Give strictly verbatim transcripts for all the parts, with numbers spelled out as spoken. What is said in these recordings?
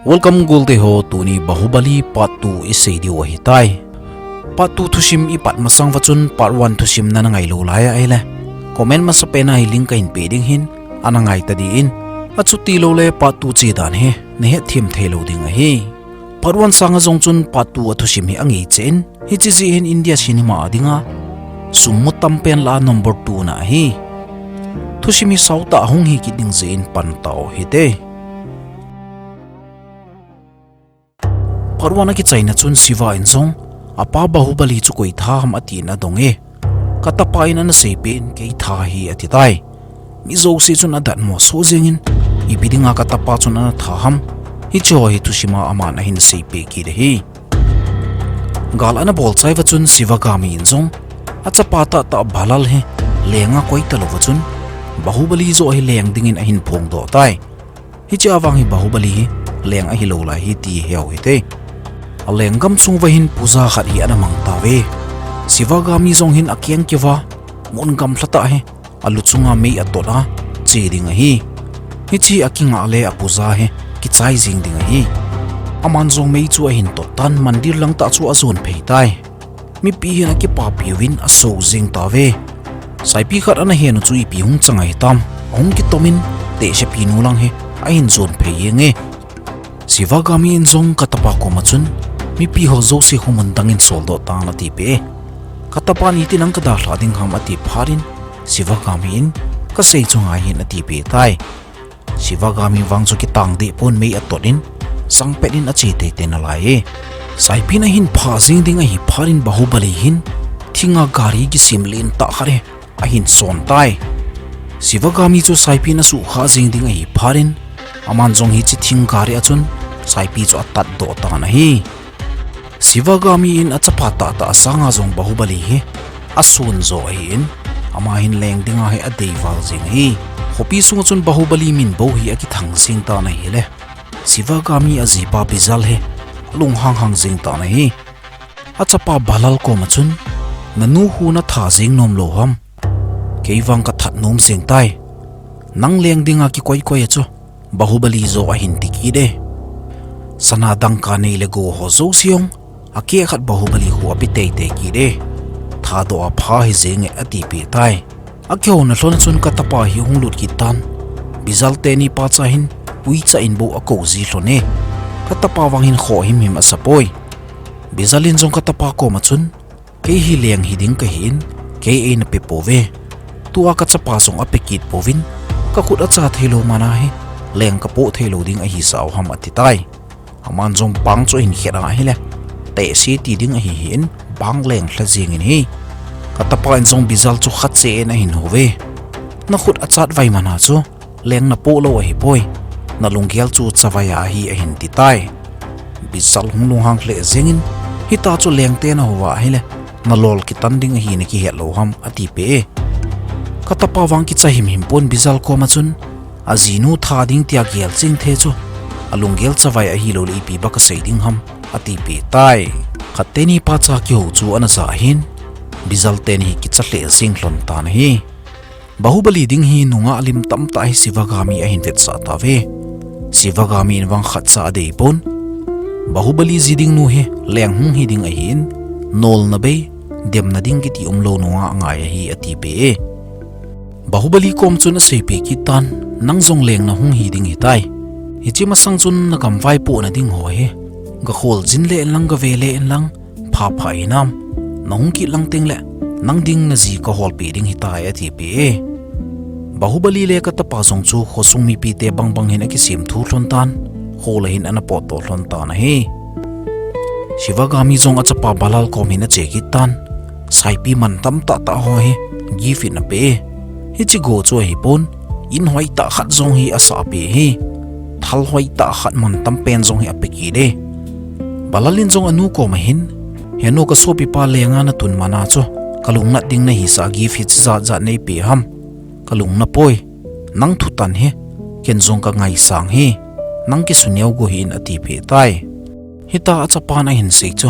Welcome golte ho, tuni Bahubali part two isei diu ahitai. Part two thusim ipat masang uva chun part one thusim nana ngailou lai ahile, comment masapen a hi link kahin pe ding ahin, ana ngai tadin. Achuti loule part two che dan hi nahet them theilou ding ahi. Part one sanga jong chun part two a thusim hi angei cheh in, hiche jeh hin India cinema a dinga sum mu tampen lah a number two na ahi. Thusim hi saotah a hung hikit ding jeh in pan tau hite. Part one a kichaina chun Shiva in jong apa Bahubali chu koi tha ham atin adong e. Katapa in ana seipeh in, kei tha ahi, atitai. Mi jouse chun adatmo soh jengin, ipi dinga katapa chun ana tha ham, hicheho hi thusima aman ahin seipeh kit ahi. Gal ana bol chai uva chun Sivagami in jong achapa tahtah Bhalal hi lenga koi talouva chun Bahubali joh hi leng dingin ahin phongdoh tai. Hichea vang hi Bahubali hi leng ahilou lai hi ti heu hite. Alenggam chung uva hin puja khat hi ana mang tauve. Sivagami jong hin akeng keuva mun gamlha tah hi alu chunga mei atot a che ding ahi. Hiche akingah le apuja hi kichai jeng ding ahi. Aman jong mei chu ahin tot tan, mandir lang tah chu ajon phei tai. Mipi hin akipapi uvin aso jeng tauve. Saipi khat ana hen u chu ipi hung chang ahitam, ahung kitomin tehsepi nu lang hi ahin jon phei jenge. Sivagami in jong katapa koma chun, mipi ho jouse khomun dangin soldoh tan, atipeh e. Katapan iti nang kadalhah ding ham, ati phat in Sivagami in, kasei chu ngai hih in, atipeh tai. Sivagami vang chu kitang deh pon, mei atot in, sangpet in ache teitei nalai e. Saipin ahin phah jeng ding ahi phat in Bahubali hin thinga gari kisem lentah khat hi ahin son tai. Sivagami chu Saipin asuhkhah jeng ding ahi phat in, aman jong hiche thing gari a chun Saipi chu atatdoh tan ahi. Sivagami in achapa tahtah sanga jong Bahubali hi ason jo ahin, ama hin leng dinga hi adeival jeng ahi. Khopi sunga chun Bahubali min bou hi akithang jeng tan ahile, Sivagami ajipa Bijal hi alunghang hang jeng tan ahi. Achapa Bhalal koma chun, nanu khu natha jeng nom lou ham? Kei vang kathat nom jeng tai. Nang leng dinga kikoikoi a chu Bahubali joh ahin ti kit e. Sana dangka nei le gou ho jouse jong akeh khat Bahubali khu ape teitei kit e. Thadoh a pha hijeng e, atipeh tai. Akihouna lhon a chun katapa hi hung lut kit tan. Bijal teni pacha hin uicha in bou akou ji lhon e. Katapa vang hin khoh himhim asapoi. Bijal in jong katapa koma chun, kei hi leng hiding kahin, kei eina pe pouve. Tua kachapa jong ape kit pouvin, kakhut acha theilou mana hi leng kapoh theilou ding ahisah u ham, ati tai. Aman jong bang chu ahin khet ahile, tehse ti ding ahi hih in, bang lenglha jengin ahi. Katapa in jong Bijal chu khatseh in ahin houve. Nakhut achat vai mana chu leng napoh lou ahipoi, nalunggel chu chavai a ahi, ahin ti tai. Bijal hung lunghang lheh jengin, hita chu lengte nahouva ahile, nalol kitan ding ahi nakihet lou ham, atipeh e. Katapa vang kicha himhim pon Bijal koma chun, ajinu tha ding tia gel chengthei chu alunggel chavai ahiloule ipi ba kasei ding ham, atipeh tai. Khat teni pacha kihou chu ana ja ahin, Bijal teni hi kicha lheh jeng lhon tan ahi. Bahubali ding hi nungah lim tamtah hi Sivagami ahin vetsah tauve. Sivagami in vang khatcha adei pon. Bahubali ji ding nu hi leng hung hiding ahin, nolna bei, demna ding kiti umlou nungah ngai ahi, atipeh e. Bahubali kom chun aseipeh kit tan, nang jong leng nahung hiding hitai. Hiche masang chun nagam vaipohna ding ho hi gakhol jin le inlang, gave le inlang, phapha hinam, nahung kit lang tengle, nang ding naji kaholpeh ding hitai, atipeh e. Bahubali le katapa jong chu khosung mipite bangbang hin akisemthu lhon tan, khol a hin ana potdoh lhon tan ahi. Sivagami jong achapa Bhalal kom hin ache kit tan, saipi mantam tahtah ho hi gift in apeh e. Hiche go chu ahipon, in hoitah khat jong hi asahpeh e. Thal hoitah khat mantam pen jong hi ape kit e. Bhalal in jong anu koma hin, he nu, kasopipa lenga natun mana chu kalungnat ding nahisah a gift hiche jatjat neipeh ham? Kalung napoi. Nang thutan hi ken jong kangaisang e. Nang kisuneo go hih in, atipeh tai. Hita achapan ahin sei chu,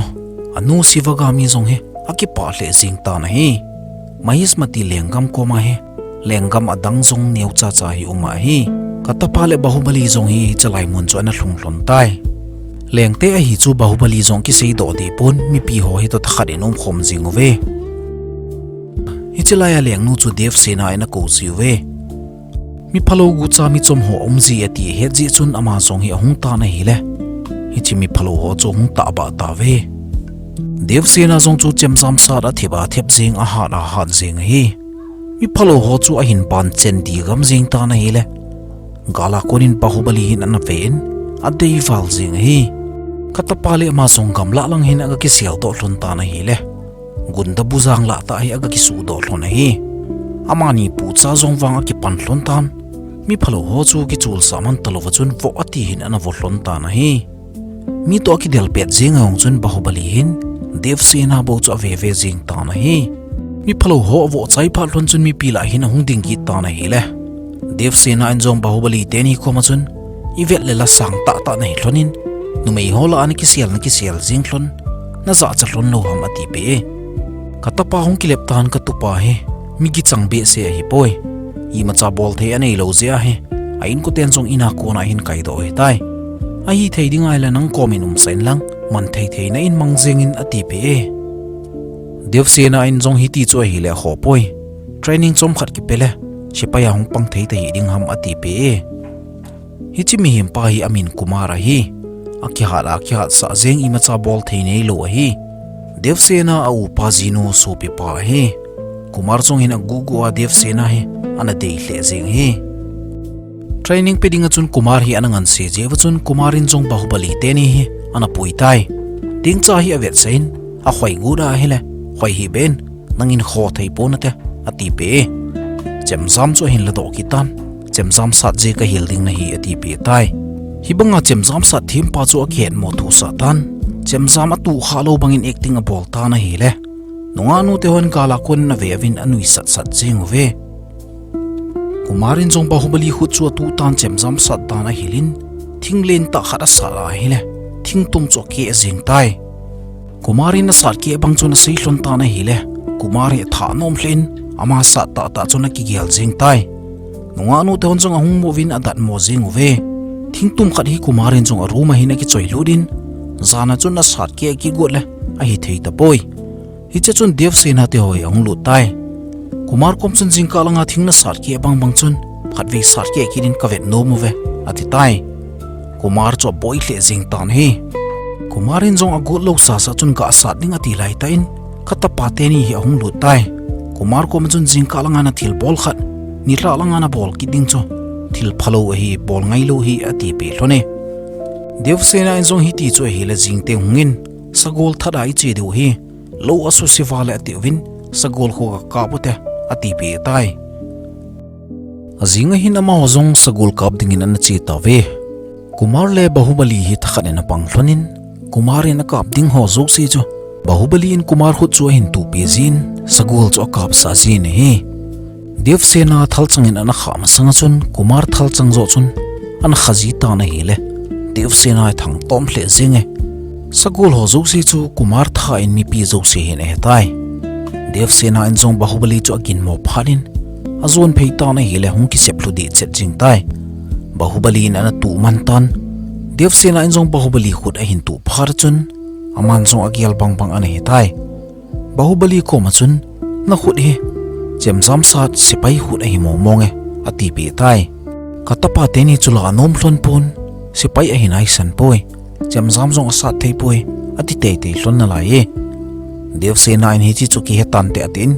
anu Sivagami jong hi akipah lheh jeng tan ahi. Mahismati lenggam koma hi lenggam adang jong neocha cha hi um ahi. Katapa le Bahubali jong hi hichelai mun chu ana lhung lhon tai. Lengte ahi chu Bahubali jong kiseidoh deh pon, mipi ho hitoh thakhat in umkhom jing uve. Hichelai a lengnu chu Devsena in akou jiuve. Miphalou gucha michom ho aum ji ati ahet jeh chun ama jong hi ahung tan ahile, hiche miphalou ho chu ahung tahbah tauve. Devsena jong chu chemjam sat a thep a thep jing, ahat a hat jing ahi. Miphalou ho chu ahin pan chen di gam jing tan ahile, gal a konin Bahubali hin ana ve in, adei val jing ahi. Katapa le ama jong gamlah lang hin aga kiseldoh lhon tan ahile, gunda bujang lah tah hi aga kisuhdoh lhon ahi. Amani pucha jong vang akipan lhon tan. Miphalou ho chu kichulsah man talouva chun voh ati hin ana vo lhon tan ahi. Mi toh akidel pet jeng ahung chun Bahubali hin Devsena bou chu ave ve jeng tan ahi. Miphalou ho avoh chai phat lhon chun mipi lah hin ahung ding kit tan ahile, Devsena in jong Bahubali teni koma chun, ivet le la sang tahtah nahi lhonin, numei ho lah a nakisel nakisel jeng lhon, najahcha lhon lou ham atipeh e. Katapa hung kilep tan katupa hi, mi kichang behseh ahipoi. Imacha bolthei aneilou jeh ahi, a inkoten jong in a kona ahin kaidoh ahitai. Ahithei ding ahile nang komin umsah inlang, man thei thei na in mang jengin atipeh e. Devsena in jong hiti chu ahile akhohpoi. Training chomkhat kipe le, sepai a hung pang thei tahih ding ham atipeh e. Hiche mihem pa hi amin Kumar ahi. Akihat a akihatsah jeng, imacha bolthei neilou ahi. Devsena a upa jinu sopipa ahi. Kumar jong hin aguhguh a Devsena hi ana dei lheh jeng ahi. Training pe dinga chun Kumar hi ana nganse jeh uva chun Kumar in jong Bahubali teni hi ana pui tai. Tingcha hi avetsah in, akhoi gu da ahile, khoi hih beh in, nangin kho thei pon nate, atipeh e. Chemjam chu ahin ladoh kit tan. Chemjam sat jeh kahil ding nahi atipeh tai. Hibanga chemjam sat thempa chu akihetmo thusah tan. Chemjam atuh khah lou bangin acting abol tan ahile, nungah nute hon gal a konin ave uvin anuisat sat jeng uve. Kumar in jong Bahubali khut chu atuh tan, chemjam sat dan ahil in, thing lentah khat asat ahile, thingtum chu akeh jeng tai. Kumar in asat keh bang chun asei lhon tan ahile, Kumar hi athah nom lheh in, ama sat tahtah chun akigel jeng tai. Nungah nute hon jong ahung mu uvin adatmo jeng uve. Thingtum khat hi Kumar in jong a room a hin akichoi lut in, jan a chun asat keh akigot le, ahithei tapoi. Hiche chun Devsena te ho hi ahung lut tai. Kumar kom chun jingkah langa thing nasat keh bang bang chun, khatvei sat keh kit in kavet nom uve, ati tai. Kumar chu aboi lheh jeng tan ahi. Kumar in jong agot lou sasa chun gah sat ding ati laitah in, katapa teni hi ahung lut tai. Kumar koma chun jingkah langa nathilbol khat, nilhah langa nabol kit ding chu thil phalou ahi, bol ngailou ahi, atipeh lhon e. Devsena in jong hiti chu ahile jingteng hungin, sagol that a iche diu ahi. Lou asuse val e ati uvin, sagol khu gakap ute, atipeh tai. Ajing ahin amaho jong sagol kap dingin ana che tauve. Kumar le Bahubali hi thakhat in apang lhonin, Kumar in akap ding ho jouse chu Bahubali in Kumar khut chu ahin tuhpeh jin, sagol chu akapsah jin ahi. Devsena thalchang in ana khah masanga chun Kumar thalchang joh chun ana khah ji tan ahile, Devsena hi thangtom lheh jenge. Sagol ho jouse chu Kumar tha in mipi jouse hin ahetai. Devsena in jong Bahubali chu aginmo phat in, ajon phei tan ahile hung kisep lhu deh chet jing tai. Bahubali in ana tuh man tan. Devsena in jong Bahubali khut ahin tuh phat chun, aman jong agel bang bang ana hetai. Bahubali koma chun, nakhut hi chemjam sat sepai khut ahi mong mong e, atipeh tai. Katapa teni chu la anom lhon pon, sepai ahi naisan poi, chemjam jong asat thei poi, ati teitei lhon nalai e. Devsena in hiche chu kihe tante atin,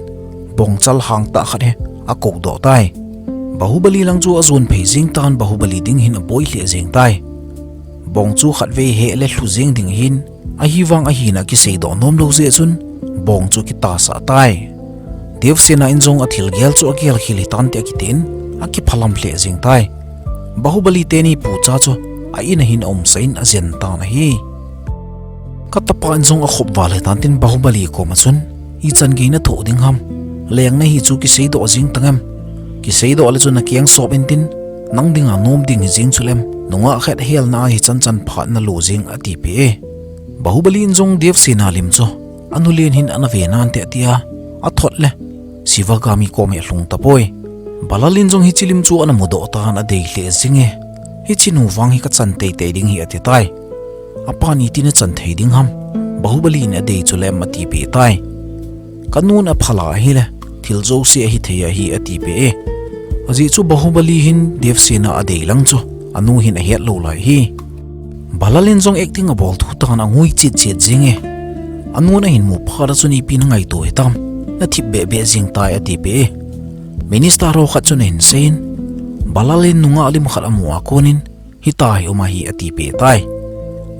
bongchal hangtah khat hi akoudoh tai. Bahubali lang chu ajon phei jeng tan, Bahubali ding hin aboi lheh jeng tai. Bong chu khatvei heh le lhu jeng ding ahin, ahivang ahina kiseidoh nom lou jeh chun, bong chu akitasah tai. Devsena in jong athil gel chu agel khel hitante akitin, akiphalam lheh jeng tai. Bahubali teni pucha chu a in a hin aumsah in ajen tan ahi. Katapa in jong akhop val hitan tin Bahubali koma chun, ichan gei nathoh ding ham? Leng nahi chu kiseidoh jeng tangem? Kiseidoh le chun nakeng sop intin, nang dinga nom ding hijeng chulem, nungah khat helna a hichan chan phat nalo jeng, atipeh e. Bahubali in jong Devsena lim chu, anu len hin ana ve nante atia, athot le, Sivagami kom hi alhung tapoi. Bhalal in jong hiche lim chu ana mudoh tan adei lheh jing e. Hiche nu vang hi kachan teitei ding ahi ati tai. Apan itin achan thei ding ham. Bahubali in adei chu lem atipeh tai. Kanun aphalou ahile, thil jouse ahithei ahi atipeh e. Ajeh chu Bahubali hin Devsena adei lang chu, anu hin ahet lou lai hi. Bhalal in jong acting abol thu tan angui chet chet jing e. Anun ahin mu phat a chun ipi nangaito hitam. Nathip beh beh jing tai atipeh e. Minister ho khat chun ahin seiyin. Bhalal in nungah lim khat amu a konin, hitia hi um ahi atipeh tai.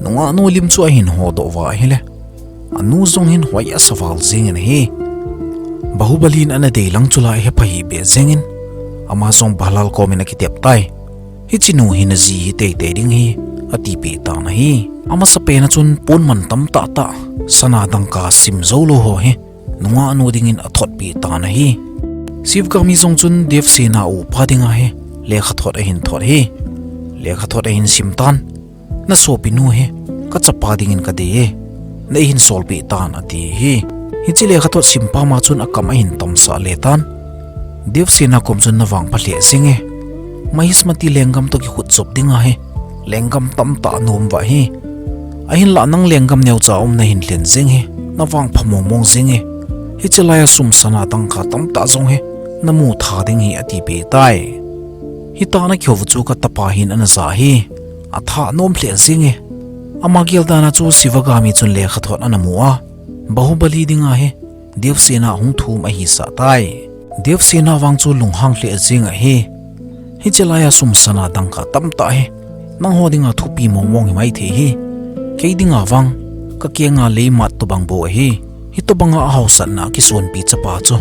Nungah nu lim chu ahin hodoh uva ahile. Anu jong hin huai asa val jingin ahi. Bahubali in ana dei lang chu la ahepha hih beh jingin. Ama jong Bhalal komin akitep tai. Hiche nu hi naji hi teitei ding ahi, atipeh tan ahi. Amasapen a chun pon man tamtah tah, sana dangka sim jou lou ho hi. Nungah nu dingin athotpeh tan ahi. Sivagami jong chun Devsena upa dinga hi. Lekhathot ahin thot hi. Lekhathot ahin sim tan. Nasopi nu hi. Kachapa dingin kadei e. Neihin solpeh tan ati hi. Hiche lekhathot simpa ma chun akam ahin tamsah le tan. Devsena kom chun navangpha lheh jing e. Mahismati lenggam toh kikhut chop ding ahi. Lenggam tamtah nom uva hi. Ahinlah nang lenggam neocha um nahin lhen jing hi. Navangpha mong mong jing e. Hiche laia sum sana dangka tamtah jong hi. Namu tha ding ahi atipeh tai. Hitia ana kihou chu katapa hin ana ja hi. Atha nom lheh jing e. Ama geldan a chu Sivagami chun lekhathot ana mu a. Bahubali dinga hi. Devsena hung thum ahisah tai. Devsena vang chu lunghang lheh jing ahi. Hiche laia sum sana dangka tamtah hi. Nangho dinga thupi mong mong himai thei hi. Kei dinga vang. Kakenga leimat tobang bou ahi. Hitobanga ahaosatna kisonpi chapa chu.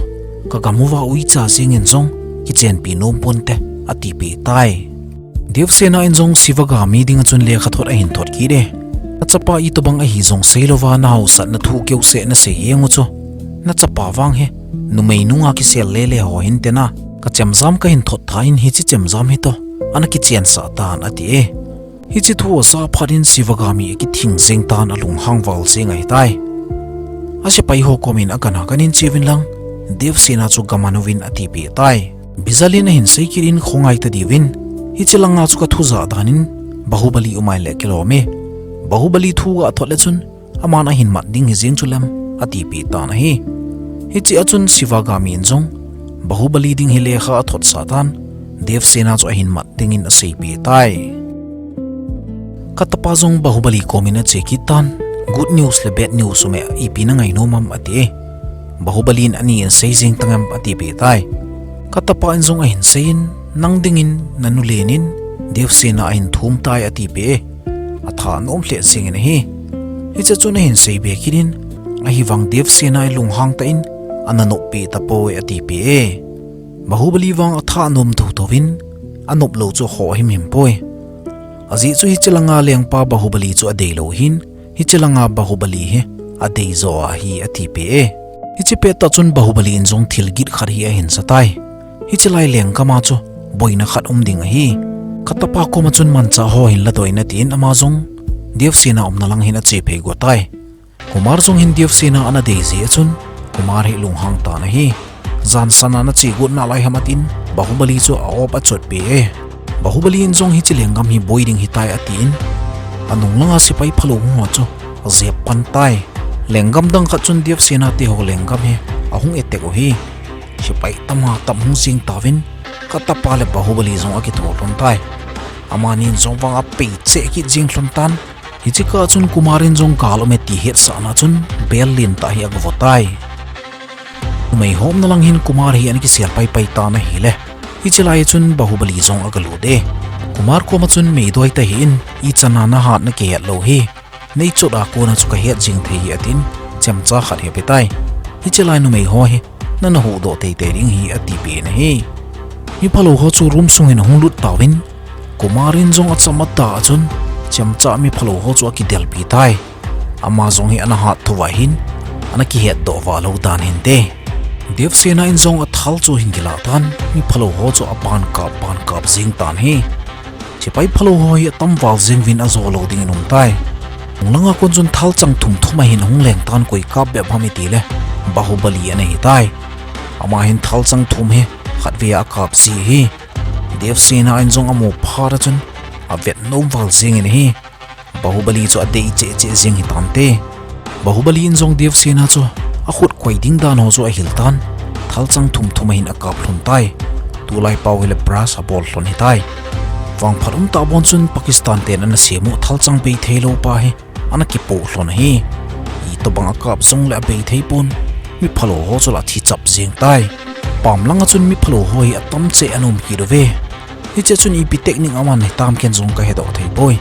Kagam uva uicha jingin jong. Kichenpi nom ponte. Atipeh tai. Devsena in jong Sivagami dinga chun lekhathot ahin thot kit e. Nachapa itobang ahi jong seilouva nahaosatna thu keuseh nasei jeng u chu. Nachapa vang hi. Numei nunga kisel lele ho hinte na. Kachemjam kahin thot tha in hiche chemjam hi toh. Ana kichensah tan ati e. Hiche thu aja phat in Sivagami akithing jeng tan alunghang val jeng ahitai. Asepai ho komin agana ganin cheuvin lang. Devsena chu gaman uvin atipeh tai. Bijal in ahin sei kit in khongai tadiuvin, hiche langa chu kathu jah danin, Bahubali umai le kilom e. Bahubali thu gathot le chun, aman ahin mat ding hijeng chu lem, atipeh tan ahi. Hiche a chun Sivagami in jong, Bahubali ding hi lekha athotsah tan, Devsena chu ahin mat dingin aseipeh tai. Katapa jong Bahubali komin ache kit tan, good news le bad news um e ipi nangai nom am ati e. Bahubali in ani in sei jeng tang em atipeh tai. Katapa in jong ahin seiyin, nang dingin nanu len in Devsena ahin thum tai atipeh e. Atha nom lheh jengin ahi. Hiche chun ahin seibe kit in, ahivang Devsena in lunghang tah in, ana noppeh tapoi atipeh e. Bahubali vang atha nom thotho in, anop lou chu akhoh himhim poi. Ajeh chu hiche langa lengpa Bahubali chu adeilou hin, hiche langa Bahubali hi adeijo ahi atipeh e. Hiche pettah chun Bahubali in jong thil git khat hi ahin satai. Hiche lai lenggam a chu boina khat um ding ahi. Katapa koma chun manchah ho hin ladoh in atin ama jong Devsena umna lang hin ache phei gotai. Kumar jong hin Devsena ana dei jeh a chun Kumar hi lunghang tan ahi. Jan sana nache got nalai ham atin Bahubali chu a-op achotpeh e. Bahubali in jong hiche lenggam hi boi ding hitai atin, anung langa sepai phalou ho chu ajep pan tai. Lenggam dang khat chun Devsena teho lenggam hi ahung attack u hi. Sepai tama tam hung jeng tauvin, katapa le Bahubali jong akitho lhon tai. Amani in jong vang apei cheh kit jeng lhon tan. Hiche kah chun Kumar in jong gal um e ti hetsahna chun bel lentah hi agavotai. Numei ho umna lang hin Kumar hi ana kisel paipai tan ahile, hiche lai chun Bahubali jong agalut e. Kumar koma chun meidoi tahih in, ichan a nahat nakihet lou hi. Neichot a kona chu kahet jeng thei hi atin, chemcha khat hi apetai. Hiche lai numei ho hi, nana huhdoh teitei ding hi atipeh in ahi. Mi phalou ho chu room sung hin ahung lut tauvin, Kumar in jong acham atah a chun, chemcha mi phalou ho chu akidelpi tai. Ama jong hi ana hat thouva hin, ana kihetdoh valou dan hinte. Devsena in jong athal chu ahin kilah tan, mi phalou ho chu apan kap, pan kap jeng tan ahi. Sepai phalou ho hi atam val jeng uvin ajo lou dingin aumtai. Nung langa kon chun thalchang thum thum ahin ahung leng tan koi kap bep ham itile, Bahubali ana hitai. Ama hin thalchang thum hi khatvei a akap ji ahi. Devsena in jong amu phat a chun avet nom val jingin ahi. Bahubali chu adei cheh cheh jing hitante. Bahubali in jong Devsena chu akhut koi ding dan ho chu ahil tan, thalchang thum thum ahin akap lhon tai. Tulai pau hile brush abol lhon hitai. Vangphat umtah bon chun Pakistan ten ana semu thalchang bei thei lou pa hi ana kipoh lhon ahi. Itobang akap jongle abei thei pon, mi phalou ho chu la thi chap jing tai. Pam langa chun mi phalou ho hi atam cheh ana um kit uve. Hichea chun ipi technique aman hitam ken jong kahedoh thei poi.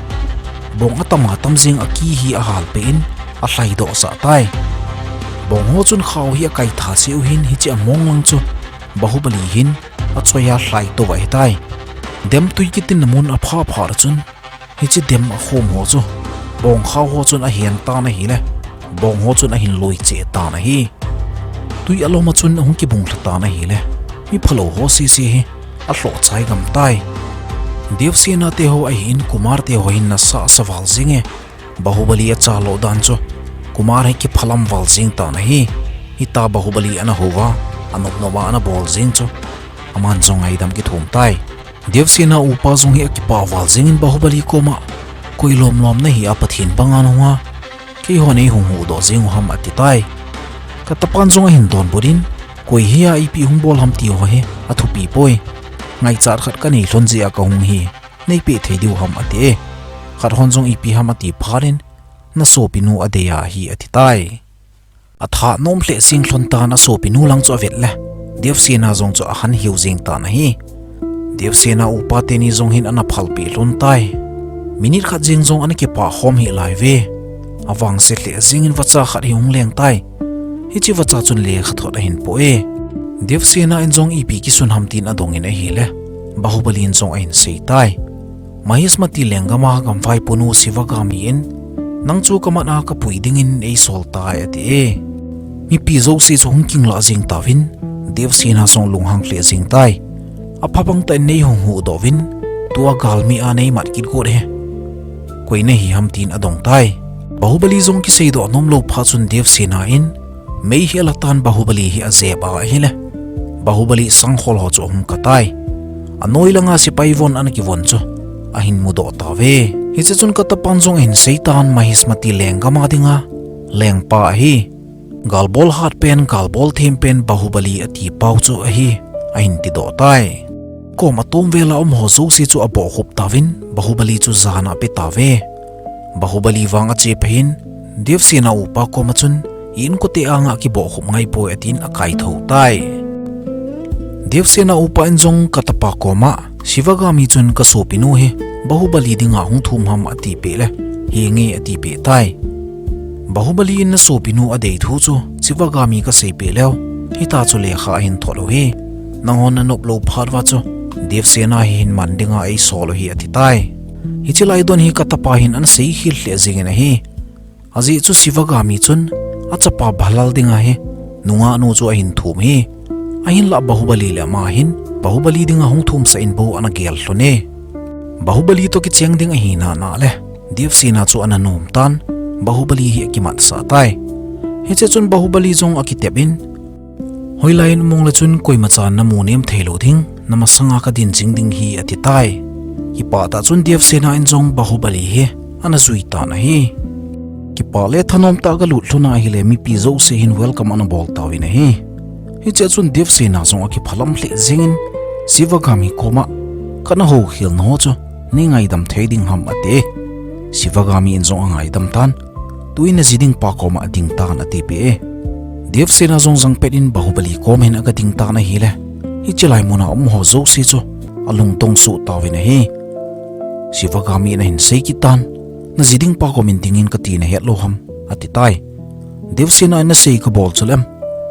Bong atam atam jing a ki hi ahal peh in alhaidoh sah tai. Bong ho chun khao hi akai tha cheh u hin hichea mong lang chu Bahubali hin achoi a lhai tou ahitai. Dem tui kitinna mun apha phat a chun hiche dem akhom ho chu bong khao ho chun ahen tan ahile, bong ho chun ahin loi cheh tan ahi. Tui alom a chun ahung kibung lha tan ahile, mi phalou ho sese hi alhoh chai gam tai. Devsena te ho ahin Kumar te ho hin nasa asa val jinge, Bahubali achalo dan chu Kumar hi kiphalam val jing tan ahi. Hita Bahubali ana houva, anop nop a ana bol jing chu aman jong ngaidam kithum tai. Devsena upa jong hi akipah val jingin Bahubali koma, koi lom lom nahi a Pathen banga nahung a, keihon eihung huhdoh jing u ham ati tai. Katapan jong ahin donbut in, koi hia ipi hung bol ham ti ho hi athupi poi. Ngaichat khat kanei lhon jeh a kahung hi, neipeh thei diu ham ati e. Khat hon jong ipi ham ati phat in, nasopinu adei ahi ati tai. Atha nom lheh jing lhon tan asopinu lang chu avet le, Devsena jong chu ahan hiu jing tan ahi. Devsena upa teni jong hin ana phalpeh lhon tai. Minute khat jeng jong ana kipah khom hih lai uve. Avangse lheh jengin vacha khat hi hung leng tai. Hiche vacha chun lekha thot ahin poh e. Devsena in jong ipi kisun ham tin adongin ahile, Bahubali in jong ahin sei tai. Mahismati lenggam a gamvaipunu Sivagami in, nang chu kamat a kapui dingin eisol tai ati e. Mipi jouse chu hung kinglah jeng tauvin, Devsena jong lunghang lheh jeng tai. Aphabang tah in neihung huhdoh uvin, tua galmi a neimat kit got e. Koi nahi ham tin adong tai. Bahubali jong kiseidoh nomlou phat chun Devsena in, mei hi ala tan Bahubali hi ajep a ahile, Bahubali sangkhol ho chu ahung kah tai. Anoi langa sepai von ana kivon chu ahin mudoh tauve. Hiche chun Katapan jong ahin sei tan, Mahismati lenggam a dinga lengpa ahi. Galbol hatpen, galbol thempen Bahubali atipau chu ahi, ahin tidoh tai. Kom atom vel a um ho jouse chu abohkhup tauvin, Bahubali chu jan a ape tauve. Bahubali vang ache pha in, Devsena upa koma chun, i inkote anga kibohkhup ngai poi atin akaithou tai. Devsena upa in jong Katapa koma, Sivagami chun kasopinu hi Bahubali dinga hung thum ham atipeh le, henge atipeh tai. Bahubali in nasopinu adei thu chu Sivagami kaseipeh leu, hita chu lekha ahin thot u hi. Nanghon nanoplou phat uva chu Devsena hi hin man dinga eisol u hi ati tai. Hiche lai don hi Katapa hin ana seikhel lheh jengin ahi. Ajeh chu Sivagami chun achapa Bhalal dinga hi nungahnu chu ahin thum hi. Ahinlah Bahubali le ama hin Bahubali dinga hung thumsah in bou ana gel lhon e. Bahubali toh kicheng ding ahina na le, Devsena chu ana nom tan, Bahubali hi akimatsah tai. Hiche chun Bahubali jong akitep in, hoilai in um le chun koimacha namu nem theilou ding, namasanga kadin jing ding hi ati tai. Kipah tah chun Devsena in jong Bahubali hi ana jui tan ahi. Kipah le thanom tah a galut lhon ahile mipi jouse hin welcome ana bol tauvin ahi. Hichea chun Devsena jong akiphalam lheh jengin, Sivagami koma, kana houkhel naho chu nei ngaidam thei ding ham ati. Sivagami in jong angaidam tan, tuin naji dingpa koma ading tan atipeh e. Devsena jong jangpet in Bahubali koma hin aga ding tan ahile, hiche lai muna um ho jouse chu alungdong soh tauvin ahi. Sivagami in ahin sei kit tan, naji dingpa kom in dingin kati nahet lou ham ati tai. Devsena in nasei kabol chu lem,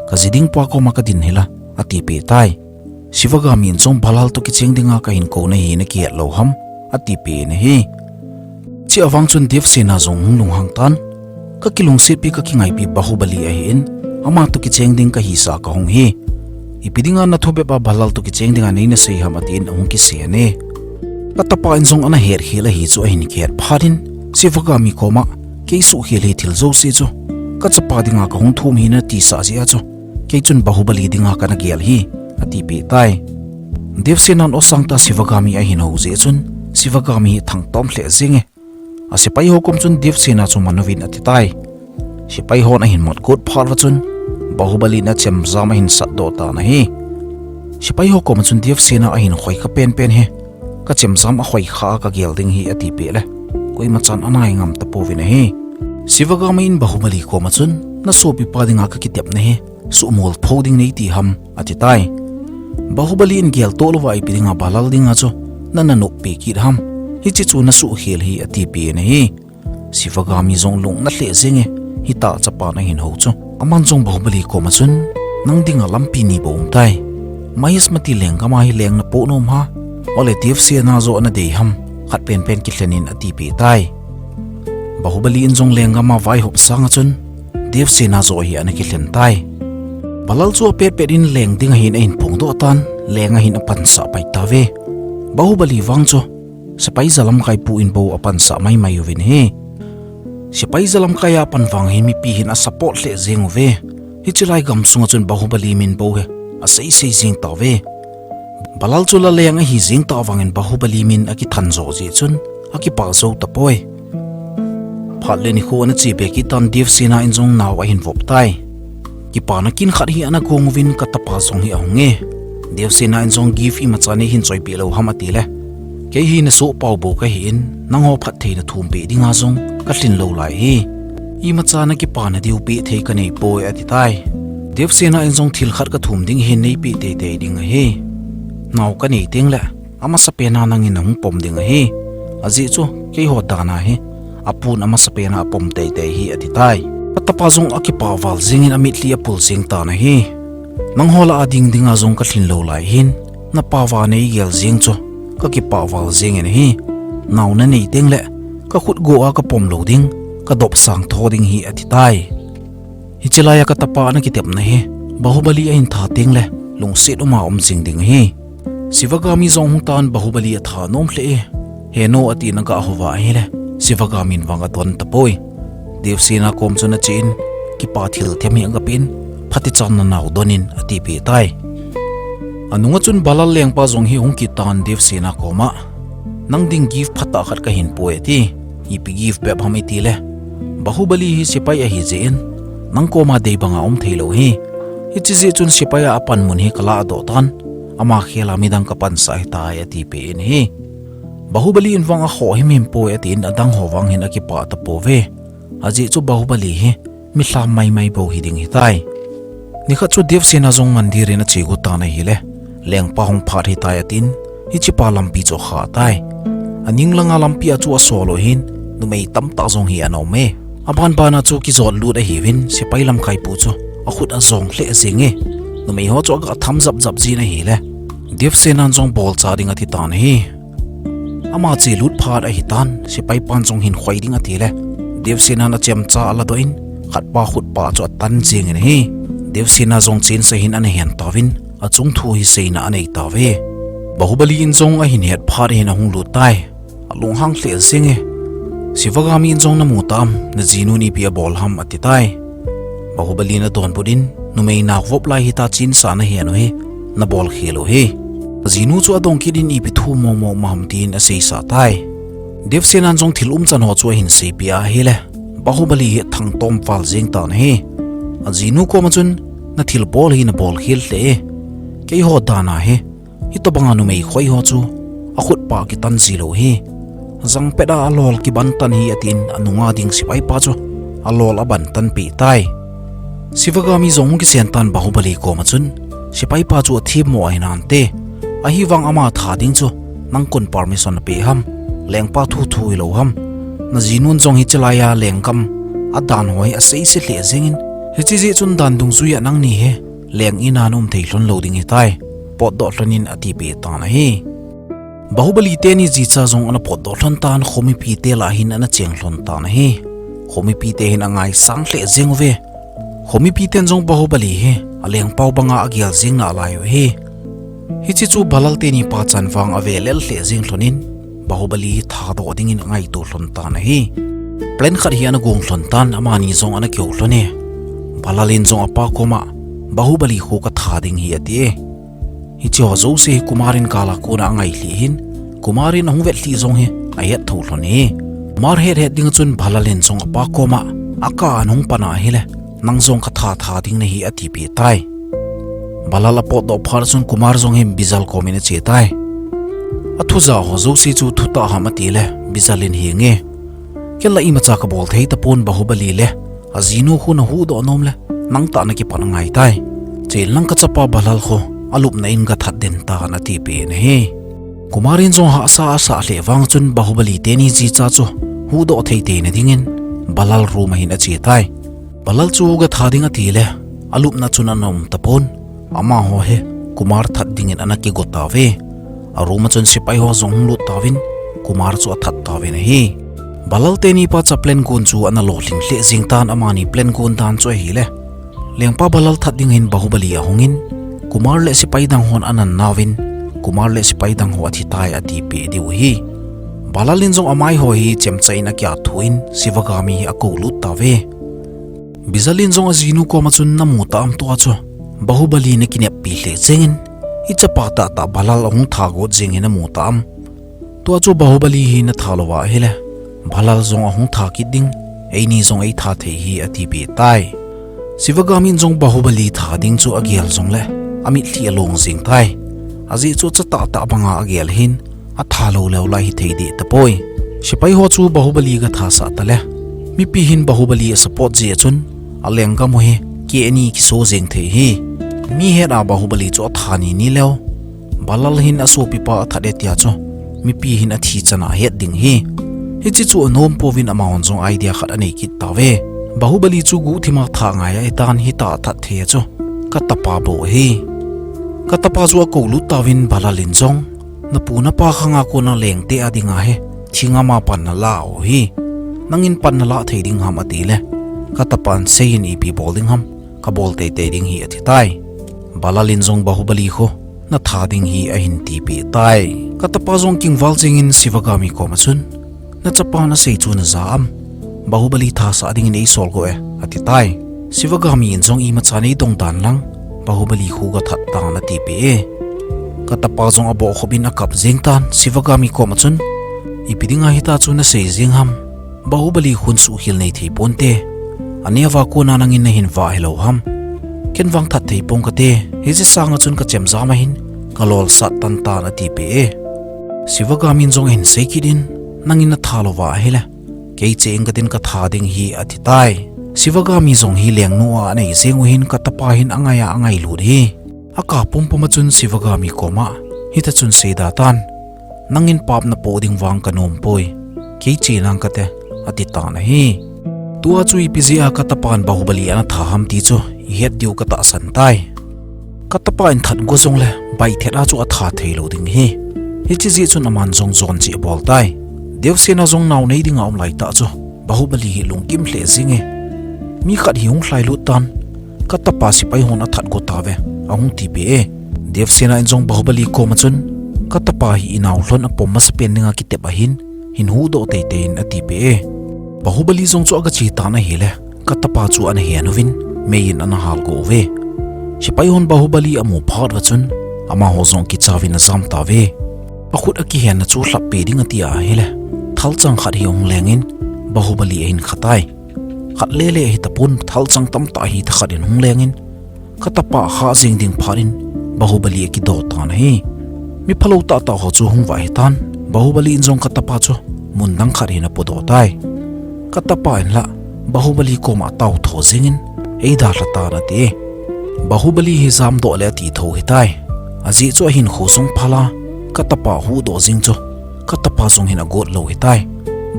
kaji dingpa koma kadin hila atipeh tai. Sivagami in jong Bhalal toh kicheng dinga kahin kou nahi nakihet lou ham atipeh in ahi. Chea vang chun Devsena jong hung lunghang tan, kakilungsetpi kakingaipi Bahubali ahin, ama toh kicheng ding kahisah a kahung hi. Ipi dinga nathubep a Bhalal toh kicheng dinga nei nasei ham atin ahung kisei e. Katapa in jong ana hetkhel ahi chu ahin kihet phat in, Sivagami koma, kei suhkhel hi thil jouse chu kachapa dinga kahung thum hi natisah jeh a chu, kei chun Bahubali dinga kana gel hi, atipeh tai. Devsena'n osang tah Shivagami ahin hou jeh chun, Shivagami hi thangtom lheh jenge. Asepai ho kom chun Devsena chu man uvin ati tai. Sepai hon ahin mot got phat uva chun, Bahubali in achemjam ahin satdoh tan ahi. Sepai ho kom chun Devsena ahin khoikha penpen hi, kachemjam a khoikha a kagel ding ahi atipeh le, koima chan anai ngam tapouvin ahi. Shivagami in Bahubali kom a chun, nasopipa dinga kakitepna hi suhmol pho ding neiti ham, ati tai. Bahubali in geltoh louva ipi dinga Balal dinga chu nana noppi kit ham, hiche chu nasuhkhel ahi atipeh in ahi. Shivagami jong lungna lheh jenge, hitah chapan ahin hou chu. Aman jong Bahubali kom a chun, nang dinga lampi ni bou um tai. Mahismati lenggam a hi leng napoh nom ham, ole Devsena joh nadei ham, khat penpen kilhen in atipeh tai. Bahubali in jong lenggam a vaihop sang a chun, Devsena joh hi ana kilhen tai. Balal chu apetpet in leng ding ahin ahin phongdoh tan, leng ahin apansah pai tauve. Bahubali vang chu sepai jalamkai pu in bou apansah maimai uvin ahi. Sepai jalamkai a pan vang hi mipi hin asupport lheh jeng uve. Hiche lai gamsung a chun Bahubali min bou hi aseisei jeng tauve. Balal chu la leng ahi jeng tah vangin Bahubali min akithan jo jeh chun akipah jou tapoi. Phat le nikho ana che be kit tan, Devsena in jong nao ahin vop tai. Kipana kin khat hi ana gong uvin, katapa jong hi ahunge. Devsena in jong gift imacha neihin choipeh lou ham ati le, kei hi nasohpau bou kahin, nangho phatthei nathumpeh dinga jong kalhin lou lai ahi. Imacha nakipana diu peh thei kanei poi ati tai. Devsena in jong thil khat kathum ding ahin, neipeh teitei ding ahi. Nao kanei teng le, amasapen a nangin nahung pom ding ahi. Ajeh chu, keiho dan a hi, apun amasapen a apom teitei ahi ati tai. Atapa jong akipah val jengin amitlhi apul jeng tan ahi. Nangho lah a ding dinga jong kalhin lou lai ahin, napa uva neigel jeng chu kakipah val jengin ahi. Nao nanei teng le, kakhut go a kapom lou ding, kadop sang tho ding ahi ati tai. Hiche lai a katapa ana kitepna hi Bahubali ahin tha teng le, lungset um a um jing ding ahi. Shivagami jong hung tan, Bahubali atha nom lheh e. He nu, atin aga houva ahile, Shivagami in vang adon tapoi. Devsena kom chun achen, kipa thilthem hi agapeh in, phatechan nanao don in atipeh tai. Anunga chun Balal lengpa jong hi hung kit tan Devsena koma, nang ding gift phatah khat kahin poi ati. Ipi gift bep ham iti le, Bahubali hi sepai ahi jeh in, nang koma dei banga um thei lou ahi. Hiche jeh chun sepai a apanmun hi kaladoh tan, ama khel a midang kapansah ahitai atipeh in ahi. Bahubali in vang akhoh himhim poi atin, adang ho vang hin akipah tapouve. Ajeh chu Bahubali hi mi lham maimai bou hiding ahitai. Nikhat chu Devsena jong mandir in ache got tan ahile, lengpa hung phat ahitai atin, hichepa lampi chu akha tai. Aning langa lampi a chu asol u ahin, numei tamtah jong hi ana um e. Aban ban a chu kijot lut ahiuvin, sepai lamkai pu chu akhut ajong lheh jenge. Numei ho chu aga tham japjap jin ahile, Devsena in jong bolcha ding ati tan ahi. Ama che lut phat ahitan, sepai pan jong hin khoi ding ati le, Devsena in achemcha aladoh in, khatpa khutpa chu atan jengin ahi. Devsena jong chensah in ana hen tauvin, achung thu hi seina anei tauve. Bahubali in jong ahin het phat hin ahung lut tai. Alunghang lheh jenge. Shivagami in jong namu tam, najinun ipi abol ham ati tai. Bahubali in adonbut in, numei nao vop lai hita chensah nahen u hi, nabol khel u hi. Ajinu chu adong kit in ipi thu momo um ham tin aseisah tai. Devsena in jong thil umchan ho chu ahin seipeh ahile, Bahubali hi athangtom val jeng tan ahi. Ajinu koma chun, nathilbol hi nabol khel lheh e. Keiho dan a hi, hitobanga numei khoi ho chu akhutpa kitan ji lou hi. Jangpet a alol kiban tan hi atin, anunga ding sepaipa chu alol aban tan peh tai. Shivagami jong hung kisen tan Bahubali koma chun, sepaipa chu athemmo ahi nante. Ahivang ama tha ding chu nang kon permission napeh ham? Lengpa thu thu hilou ham? Najinun jong hiche laiya lenggam adan ho hi aseise lheh jengin, hiche jeh chun dan dungjuia nangni hi leng in a naum thei lhon lou ding ahitai. Potdoh lhon in atipeh tan ahi. Bahubali teni jicha jong ana potdoh lhon tan, khomipite lah hin ana cheng lhon tan ahi. Khomipite hin angaisang lheh jeng uve. Khomipiten jong Bahubali hi alengpau banga agel jeng nalai u ahi. Hiche chu Balal teni pachan vang avelel lheh jeng lhon in, Bahubali hi thadoh dingin angaito lhon tan ahi. Plan khat hi ana gong lhon tan, amani jong ana kihou lhon e. Balal in jong apa koma, Bahubali khu katha ding ahi ati e. Hiche ho jouse hi Kumar in kala kona angailhih hin, Kumar in ahung vetlhih jong hi ahet tho lhon e. Kumar hethet ding chun Bhalal in jong apa koma, akah a hung pan ahile, nang jong katha tha ding nahi atipeh tai. Bhalal apotdoh phat chun Kumar jong hin Bijal komin ache tai. Athu ja ho jouse chu thutah ham atile, Bijal in henge, ken la imacha kabol thei tapon, Bahubali le ajinu khu nahuhdoh nom le, nang tah nakipan angai tai. Chenlang kachapa Bhalal khu alupna in gathat den tan atipeh in ahi. Kumar in jong hahsa asah lheh vang chun Bahubali teni jicha chu huhdoh thei theina dingin Bhalal room ahin ache tai. Bhalal chu gatha ding atile, alupna chun ana um tapon. Amaho hi Kumar that dingin ana kigo tauve. Aroom a chun sepai ho jong hung lut tauvin, Kumar chu athat tauvin ahi. Bhalal teni pacha plan gon chu ana lolhing lheh jeng tan, amani plan gon dan chu ahile, lengpa Bhalal that ding hin Bahubali ahungin, Kumar le sepai dang hon anan nauvin, Kumar le sepai dang ho athitai atipeh diu ahi. Bhalal in jong amai ho hi chemcha in akiathu in, Sivagami hi akoulut tauve. Bijal in jong ajinu koma chun, namu tam tua chu Bahubali nakineppi lheh jengin, ichapa tahtah Bhalal ahung tha got jeng hi namu tam. Tua chu Bahubali hi natha louva ahile, Bhalal jong ahung tha kit ding, eini jong eitha thei hi atipeh tai. Sivagami in jong Bahubali tha ding chu agel jongle, amitlhi along jeng tai. Ajeh chu chatahtah banga agel hin, atha lou leu lai hithei deh tapoi. Sepai ho chu Bahubali gathasah tale, mipi hin Bahubali asupport jeh a chun, alenggam u hi keh ani kiso jeng thei hi. Mi het a Bahubali chu atha nini leu, Bhalal hin asopipa athat e tia chu mipi hin athi chan a het ding hi. Hiche chu anom pouvin amahon jong idea khat anei kit tauve. Bahubali chu guhthima tha ngai ahitan, hitah a that thei a chu katapa bou ahi. Katapa chu akoulut tauvin Bhalal in jong, napu napa khanga kona lengte a dinga hi thingam a pan nalah u hi, nangin pan nalah thei ding ham atile, katapan seiyin ipi bol ding ham, kabol teitei ding hi atitai. Bhalal in jong Bahubali khu natha ding hi ahin tipeh tai. Katapa jong kingval jengin Sivagami koma chun, nachapa nasei chu naja am? Bahubali thasah dingin eisol go e, atitai. Sivagami in jong imacha neidong dan lang, Bahubali khu gathat tan atipeh e. Katapa jong abohkhup in akap jeng tan, Sivagami koma chun, ipi dinga hita chu nasei jeng ham? Bahubali khun suhkhel nei thei ponte. Aneo va kona nangin nahin vah hilou ham? Ken vang that thei pong kate, hiche sanga chun kachemjam a hin kalolsat tan tan atipeh e. Sivagami in jong ahin sei kit in, nangin natha louva ahile, kei che inge katin katha ding hi atitai. Sivagami jong hi lengnu a anei jeng u hin katapa hin angai a angailut hi. Akap pumpum a chun Sivagami koma, hita chun seida tan, nangin pap napoh ding vang kanom poi, kei che nange kate, atitan ahi. Tua chu ipi jeh a katapan Bahubali ana tha ham ti chu ihet diu katahsan tai. Katapa in that go jongle, baithet a chu atha theilou ding hi. Hiche jeh chun aman jong jon cheh abol tai. Devsena jong nao nei dinga um laitah chu Bahubali hi lunggim lheh jenge. Mi khat hi hung lhailut tan, katapa sepai hon athat go tauve, ahung tipeh e. Devsena in jong Bahubali koma chun, katapa hi inao lhon apom masapen dinga kitep ahin, hin huhdoh teitei in atipeh e. Bahubali jong chu agache tan ahile, katapa chu ana hen uvin, meiyin ana halgo uve. Sepai hon Bahubali amu phat uva chun, amaho jong kichauvin ajam tauve. Akhut akihenna chu lhappeh ding ati ahile, thalchang khat hi ahung lengin, Bahubali ahin khatai. Khat lele hitapon, thalchang tamtah hitah khat in hung lengin, katapa akhah jeng ding phat in, Bahubali akido tan ahi. Mi phalou tahtah ho chu hung vah hitan, Bahubali in jong katapa chu mundang khat hin apodoh tai. Katapa in la, Bahubali koma ataotho jengin, eidalha tan ati. Bahubali hi jamdoh le ati thou hitai. Ajeh chu ahinkho sung phala, katapa huhdoh jeng chu, katapa jong hin agot lou hitai.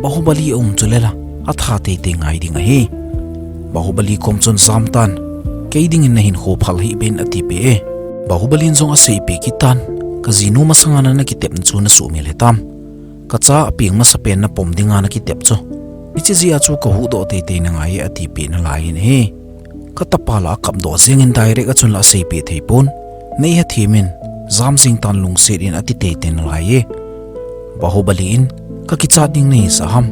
Bahubali aum chu lela, atha teitei ngai ding ahi. Bahubali kom chun jam tan, kei dingin nahinkho phal hih beh in atipeh e. Bahubali in jong aseipeh kit tan, kajinu masanga na nakitepna chu nasuhmil hitam? Kacha apeng masapen napom dinga nakitep chu, hiche jeh a chu kahuhdoh teitei nangai e atipeh nalai in ahi. Katapa la akapdoh jengin direct a chun la aseipeh thei pon. Neihethem in, jam jeng tan lungset in ati teitei nalai e. Bahubali in, kakichat ding nahisah ham?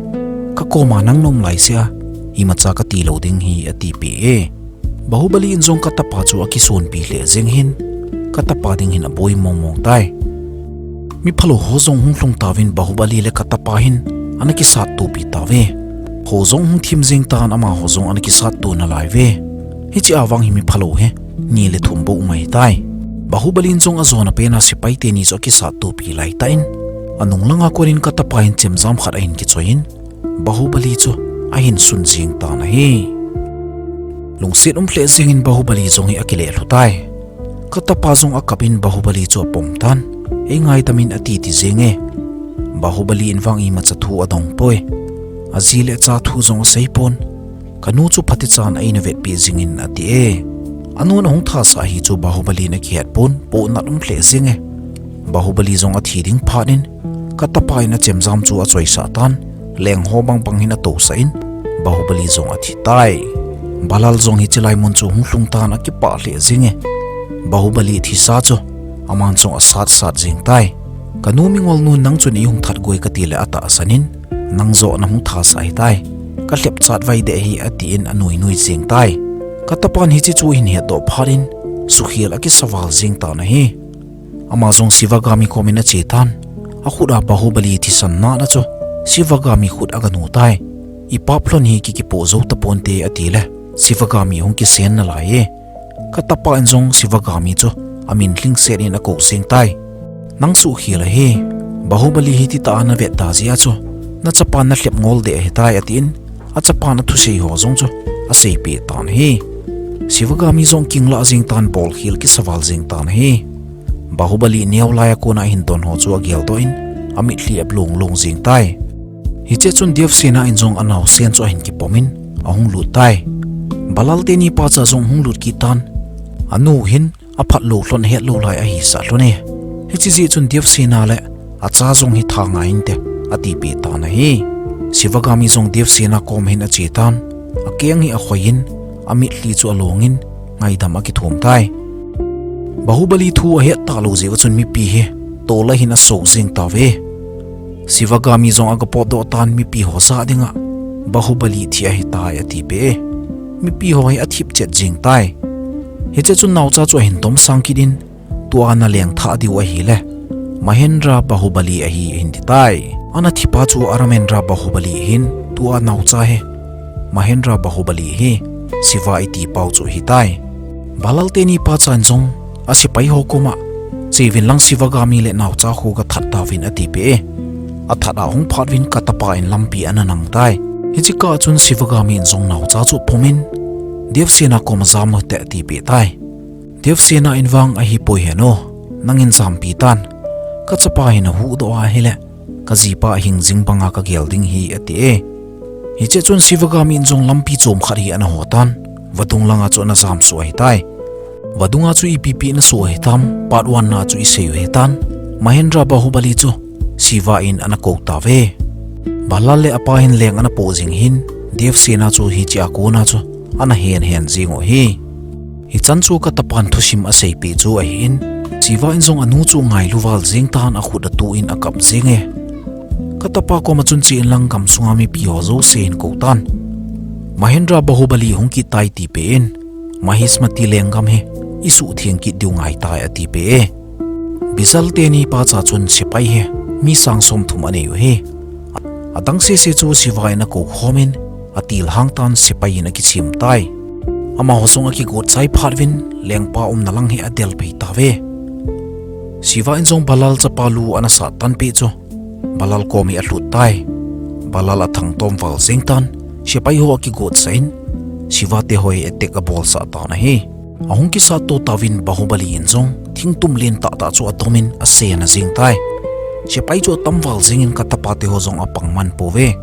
Kakoma nang naum laisea, imacha kati lou ding hi atipeh e. Bahubali in jong katapa chu akisonpi lheh jeng hin, katapa ding hin aboi mong mong tai. Mi phalou ho jong hung lhung tauvin Bahubali le katapa hin ana kisat topi tauve. Kho jong hung thim jeng tan amaho jong ana kisat to nalai uve. Hiche a vang hi mi phalou hi ni le thum bou um ahitai. Bahubali in jong ajona pena sepai teni chu akisat topi laitah in, anung langa konin katapa hin chemjam khat ahin kichoi in, Bahubali chu ahin sun jeng tan ahi. Lungset um lheh jengin Bahubali jong hi akile lhu tai. Katapa jong akap in Bahubali chu apom tan, ei ngaidam in ati ti jeng e. Bahubali in vang imacha thu adong poi. Aji le acha thu jong asei pon. Kanu chu phatecha in eina vetpi jing in ati e. Anun ahung thasah hi chu Bahubali in akihet pon, pohnat um lheh jeng e. Bahubali jong athi ding phat in, katapa in achemjam chu achoisah tan, leng ho bang bang hin atousah in, Bahubali jong athi tai. Balal jong hiche lai mun chu hung lhung tan akipah lheh jeng e. Bahubali thisa chu, aman jong asat sat jeng tai. Kanu mingol nun nang chun eihung that goi kati le atahsan in, nang joh nahung thasah ahitai. Kalhep chat vai deh hi ati in anui nui jeng tai. Katapan hiche chu ahin hetdoh phat in, sukhel akisa val jeng tan ahi. Ama jong Shivagami kom in ache tan. Akhut a Bahubali thisan natna chu Shivagami khut aganu tai. Ipap lhon hi ki kipoh jou taponte ati le Shivagami ahung kisen nalai e. Katapa in jong Shivagami chu amin lhingset in akou jeng tai. Nang sukhel ahi. Bahubali hi titah a navet ta jeh a chu nachapan nalhep ngol deh ahitai ati in, achapan athusei ho jong chu aseipeh tan ahi. Shivagami jong kinglah jeng tan bolkhel kisa val jeng tan ahi. Bahubali neo lai a kona ahin don ho chu ageldoh in, amitlhi aplong long jeng tai. Hiche chun Devsena in jong anaosen chu ahin kipom in, ahung lut tai. Balal teni pacha jong hung lut kit tan. Anu hin aphat lou lhon het lou lai ahisah lhon e. Hiche jeh chun Devsena le acha jong hi tha ngai inte, atipeh tan ahi. Shivagami jong Devsena kom hin ache tan. Akeng hi akhoi in, amitlhi chu along in, ngaidam akithum tai. Bahubali thu ahet talou jeh uva chun mipi hi tol a hin aso jeng tauve. Shivagami jong agapotdoh tan mipi ho jah dinga Bahubali thi ahitai atipeh e. Mipi ho hi athip chet jeng tai. Hiche chun naocha chu ahin tomsang kit in, tua naleng thah diu ahile Mahendra Bahubali ahi ahin ti tai. Ana thipa chu Armendra Bahubali ahin, tua naocha hi Mahendra Bahubali ahi, Shiva iti pau chu ahitai. Balal teni pachan jong asepai ho koma, cheuvin lang Shivagami le naocha khu gathat tauvin atipeh e. Athat a hung phat uvin katapa in lampi ana nang tai. Hiche kah chun Shivagami in jong naocha chu apom in, Devsena koma jam u hite atipeh tai. Devsena in vang ahipoi henu, nangin jampi tan. Kachapa hi nahuhdoh ahile, kajipa ahing jing banga kagel ding ahi ati e. Hiche chun Shivagami in jong lampi chom khat hi ana ho tan, vadung langa chu ana jamsuh ahitai. Vadunga chu ipi ipi ana so ahitam, part one na chu isei u ahitan. Mahendra Bahubali chu Shiva in ana kou tauve. Balal le apa hin leng ana poh jing hin, Devsena chu hiche a kona chu ana hen hen jing u ahi. Hichan chu katapan thusim aseipeh chu ahin, Shiva in jong anu chu ngailu val jeng tan akhut atuh in akap jeng e. Katapa koma chun che inlang gamsunga mipi ho jouse hin kou tan. Mahendra Bahubali hung kit tai tipeh in, Mahismati lenggam hi isuhtheng kit diu ngaitai atipeh e. Bijal teni pacha chun sepai hi mi sang somthum anei u ahi. Adang sese chu Shiva in akou khom in, atilhang tan sepai in akichem tai. Amaho jong akigot chai phat uvin, lengpa umna lang hi adel phei tauve. Shiva in jong Balal chapa lu ana sat tanpeh chu Balal kom hi alhut tai. Balal athangtom val jeng tan, sepai ho akigotsah in, Shiva te ho hi attack abolsah tan ahi. Ahung kisat to tauvin Bahubali in jong thingtum len tahtah chu atom in asen ajing tai. Sepai chu atam val jeng in katapa te ho jong apang man pouve.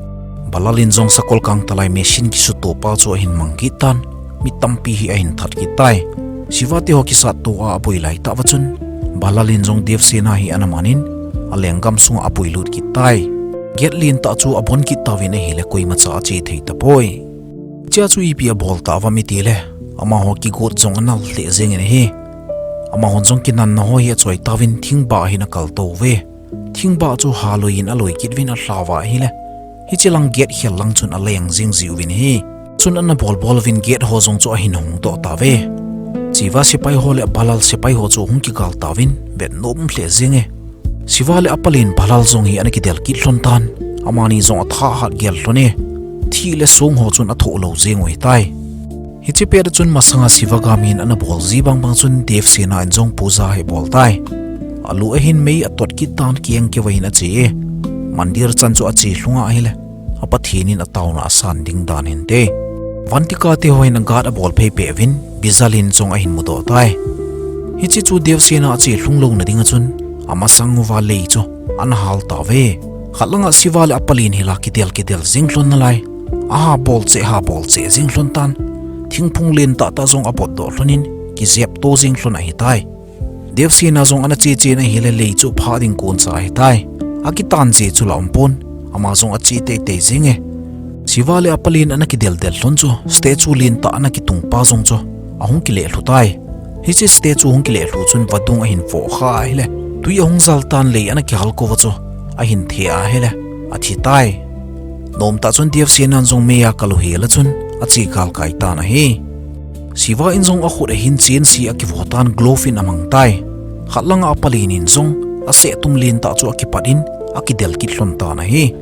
Balal in jong sakol kangtalai machine kisuto pa chu ahin mang kit tan, mi tampi hi ahin that kit tai. Shiva te ho kisat to a aboi laitah uva chun, Balal in jong Devsena hi ana man in, alenggam sunga apuilut kit tai. Gate lentah chu abon kit tauvin ahile koimacha ache thei tapoi. Hichea chu ipi abol tauvam itile, amaho kigot jong anal lheh jengin ahi. Amahon jong kinanna ho hi achoi tauvin thingbah hin akal touve. Thingbah chu haloi in aloi kit uvin alhauva ahile, hiche lang gate khel lang chun aleng jing jiuvin ahi. Chun ana bol bol uvin gate ho jong chu ahin hongdoh tauve. Shiva sepai ho le Balal sepai ho chu hung kigal tauvin, vet nom lheh jeng e. Shiva le apalen Balal jong hi ana kidel kit lhon tan, amani jong atha hat gel lhon e. Thi le song ho chun athoh lou jeng u ahitai. Hiche pet a chun masanga Shiva gam hin ana bol ji bang bang chun Devsena in jong puja hi abol tai. Alu ahin mei atot kit tan kieng keu ahin ache e. Mandir chan chu ache lhung ahile, a Pathen in ataona asan ding dan hinte. Vantika te ho hin agat abol phei peh uvin, Bijal in jong ahin mudoh tai. Hiche chu Devsena ache lhung louna dinga chun, amasang uva lei chu ana hal tauve. Khat langa Shiva le apalen hi la kidel kidel jeng lhon nalai. Aha bol cheh, ha bol cheh jeng lhon tan. Thingphung len tah tah jong abot doh lhon in, kijep to jeng lhon ahitai. Devsena jong ana che che na hile lei chu phah ding kon cha ahitai. Akitan che chu la um pon, ama jong ache tei tei jeng e. Shiva le apalen ana kidel del lhon chu, statue len tah ana kitung pa jong chu ahung kileh lhu tai. Hiche statue hung kileh lhu chun vadung ahin voh kha ahile, tui ahung jal tan lei ana kihal kouva chu ahin the ahile, athi tai. Nom tah chun Devsena in jong mei a kal u hel a chun ache gal kai tan ahi. Shiva in jong akhut ahin chen si akivo tan glove in amang tai. Khat langa apalen in jong aseh tum len tah chu akipat in akidel kit lhon tan ahi.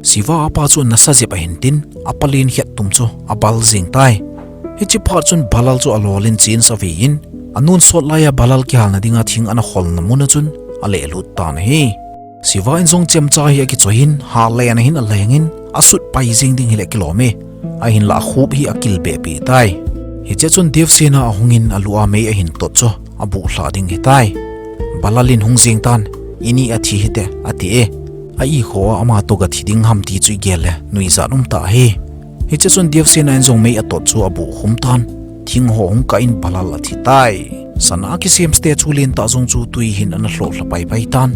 Shiva apa chu nasa jep ahin tin, apalen khet tum chu abal jeng tai. Hiche phat chun Balal chu alol in chen sa ve in, anun sot laiya Balal kihalna dinga thing ana kholna mun a chun aleh lut tan ahi. Shiva in jong chemcha hi akichoi in, ha len ahin aleng in, asut pai jeng ding hile kilom e. Ahinla akhup hi akil behpeh tai. Hiche chun Devsena ahung in alu a mei ahin tot chu abuh lha ding ahitai. Balal in hung jeng tan, ini athi hite, ati e. A ikho a ama toh ga thi ding ham ti chu igel le, nuijat um tah ahi. Hiche chun Devsena in jong mei atot chu abuh khum tan, thing ho hung kah in Balal athi tai. Sana kisem statue len tah jong chu tui hin ana lhoh lha pai pai tan.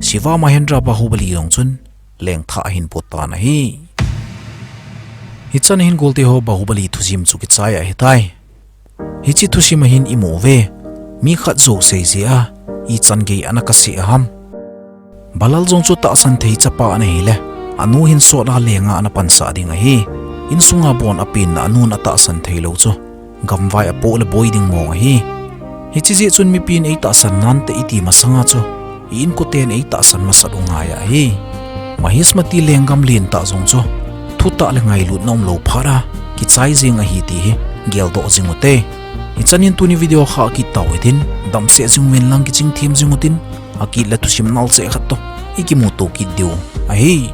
Shiva Mahendra Bahubali jong chun lengthah ahin pot tan ahi. Hichan hin golte ho Bahubali thusim chu kichai ahitai. Hiche thusim a hin imu uve, mi khat jou sei jeh a ichan gei ana kaseh a ham. Balal jong chu tahsan thei chapa ana hile, anu hin sot a lenga ana pansah ding ahi. Insunga bon apenna anun atahsan thei lou chu gamvai apoh le boi ding mong ahi. Hiche jeh chun mipin eitahsan nante iti masanga chu i inkoten eitahsan masat u ngai ahi. Mahismati lenggam len tah jong chu thutah le ngailutna umlou phat a kichai jeng ahi ti hi geldoh jing ute. Hichan in tuni video kha kit tau hitin, damsel jing uvin lang kiching them jing utin, akit le thusim nalseh khat toh ikimuto kit diu ahi.